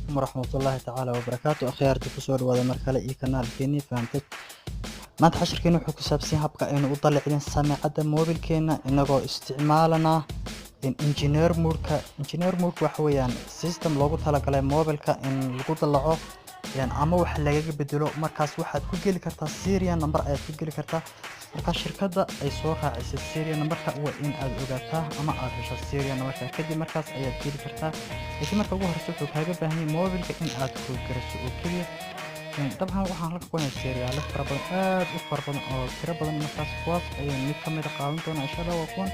Calaykum waraxmatullaahi tacaala wabarakaatu. Akhyaarta, kusoo dhawaada mar kale iyo kanaalkeeni Fahamtay. Maanta cashirkeeni wuxuu ku saabsan yahay habka aynu u dallicin sameecadda moobilkeena inagoo isticmaalana engineer mode-ka. Engineer mode waxa weeyaan system loogu talagalay moobilka in lagu dallaco ama wax lagaga bedelo. Markaas waxaad ku geli kartaa serial number ayaad ku geli kartaa. Marka shirkadda ay soo raacisay serial numberka waa in aad ogaataa ama aad hesho serial numberka, kadib markaas ayaad geli kartaa. Laakiin marka ugu horeysa wuxuu kaaga baahan yahay moobilka in aad gariso oo keliya. Dabcan waxaan halka ku hayaa seriyaalo fara badan, aad u fara badan oo tiro badan. Markaas kuwaas ayaan mid ka mid a qaadan doonaa, insha Allah. Waa kuwan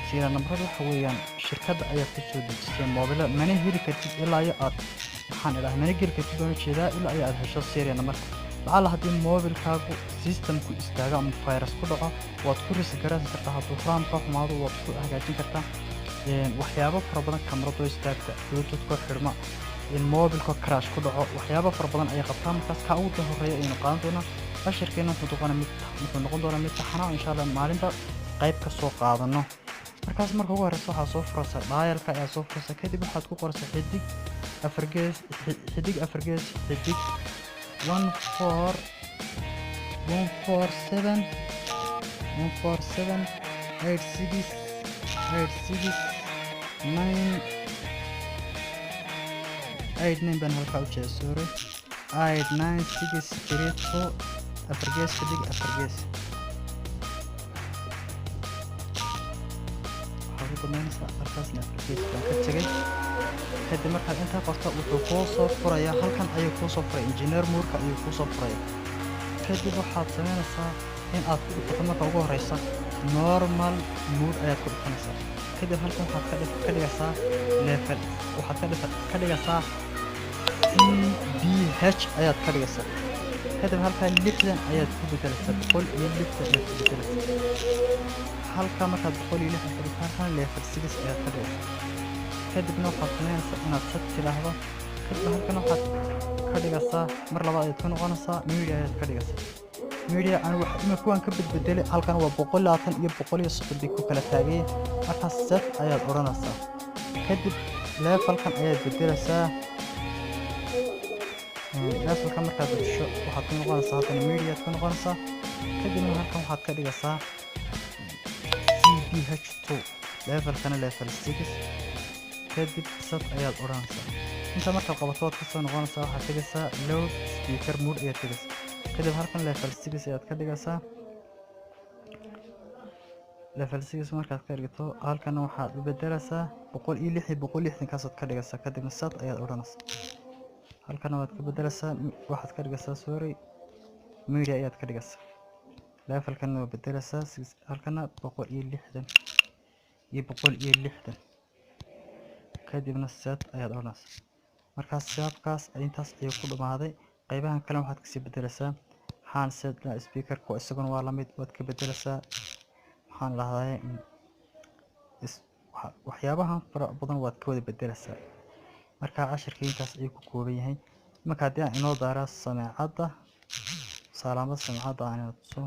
serial numberada. Waxa weeyaan shirkadda ayaa kusoo dejisay moobila. Mana heli kartid ilaa iyo aad, maxaan idhaha, mana geli kartid baan ujeedaa ilaa iyo aad hesho serial numberka. Lacala haddii moobilkaagu systemku istaago ama virus ku dhaco, waad ku reset garaysan kartaa. Hadduu RAM-ka xumaado, waad ku hagaajin kartaa. Waxyaabo fara badan, kamarado istaagta, bluetoothka xidhma, moobilka crash ku dhaco, waxyaabo fara badan ayay qabtaa. Markaas ka ugu horeeya ayaynu qaadan doonaa. Cashirkeena wuxuu noqon doonaa mid taxana, insha Allah, maalinba qayb ka soo qaadano. Markaas marka ugu horeysa waxaa soo furaysaa dialka ayaa soo furaysaa. Kadib waxaad ku qoraysaa xidig afar gees xidig afar gees xidig 1 4 1 4 7 1 4 7 8 6 8 6 9 8 9 baan halkaa u jeeda, sorry, 8 9 6 3 2 afar gees xidig afar gees. Waxaad u dhammaynaysaa halkaasna afar gees baan ka tegay. Kadib markaad intaa qorto, wuxuu kuu soo furayaa halkan ayuu kuu soo furay, engineer mode-ka ayuu kuu soo furaya. Kadib waxaad samaynaysaa in aad ku dhufato marka ugu horeysa normal mode ayaad ku dhufanaysaa. Kadib halkan waxaad ka dhigaysaa level, waxaad ka dhigaysaa CBH ayaad ka dhigaysaa. Kadib halkaa 60 ayaad ku bedelaysaa, 160 ayaad ku bedelaysaa. Halkaa markaad 160 ka dhigto, halkan level 6 ayaad ka dhigaysaa. Kadibna waxaad samaynaysaa inaad set tidhaahdo. Kadib halkan waxaad ka dhigaysaa, mar labaad ayaad ku noqonaysaa, media ayaad ka dhigaysaa. Media anigu wax imika waan ka bedbedelay. Halkan waa 120 iyo 130 bay ku kala taagayeen. Markaas set ayaad odhanaysaa. Kadib levelkan ayaad bedelaysaa. Levelka markaad bedesho, waxaad ku noqonaysaa haddana media aad ku noqonaysaa. Kadibna halkan waxaad ka dhigaysaa CBH2, levelkana level 6. Kadib set ayaad odhanaysaa. Inta markaad qabato, waad kasoo noqonaysaa. Waxaad tegaysaa loud speaker mode ayaad tegaysaa. Kadib halkan level 6 ayaad ka dhigaysaa. Level 6 markaad ka dhigto, halkan waxaad u bedelaysaa 106 iyo 160 kaasaad ka dhigaysaa. Kadibna set ayaad odhanaysaa. Halkana waad ka bedelaysaa, waxaad ka dhigaysaa, sorry, media ayaad ka dhigaysaa. Levelkana waa bedelaysaa, halkana 160 iyo 160. Kadibna set ayaad odhanaysaa. Markaas habkaas intaas ayuu ku dhamaaday. Qaybahan kale waxaad kasii bedelaysaa handset speakerka, isaguna waa lamid, waad ka bedelaysaa. Waxaan lahdaa waxyaabahan fara badan waad ka wada bedelaysaa. Marka cashirka intaas ayuu ku kooban yahay. Marka haddii aan inoo daara sameecadda, salaamada sameecadda aan ina tuso,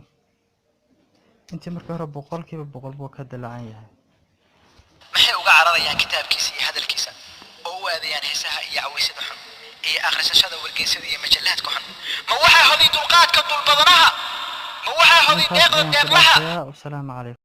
intii markii hore 100% buu ka dalacan yahay. Maxay uga cararayaan kitaabkiisa iyo hadalkiisa oo u aadayaan heesaha iyo cawaysada xun iyo akhrisashada wargeysyada iyo majallaadka xun? Ma waxaa hoday dulqaadka dulbadanaha? Ma waxaa hoday Intaas deeqda ayaan ku deeqlaha? dhaafayaa. Wasalaamu calaykum.